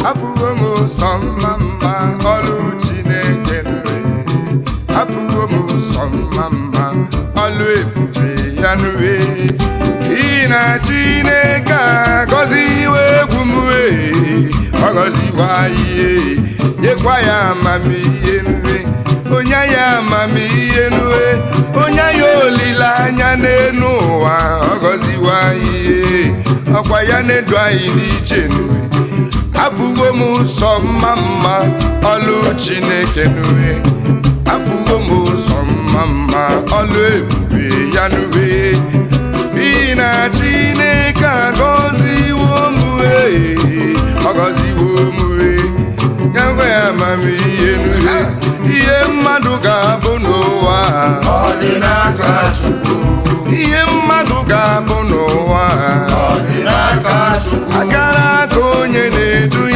Afụgo m sọ mma mma ọlụ Chineke nwe. Afụgo m sọ mma mma ọlụ ebube ya nwe. N'ihi na Chineke agọziwo egwu m wee, ọ gọziwa ihe, nyekwa ya amamihe nwe. Onye ya amamihe nwe, onye ya olileanya n'elu ụwa, ọ gọziwa ihe, ọkwa ya na-edu anyị n'ije nwe. Afụgo m sọ mma mma ọlụ Chineke nwe. Afụgo m sọ mma mma ọlụ ebube ya nwe. N'ihi na Chineke agọziwo m wee, ọ gọziwo m wee, nyekwa ya amamihe nwe. Ihe mmadụ ga-abụ n'ụwa Ọ dị n'aka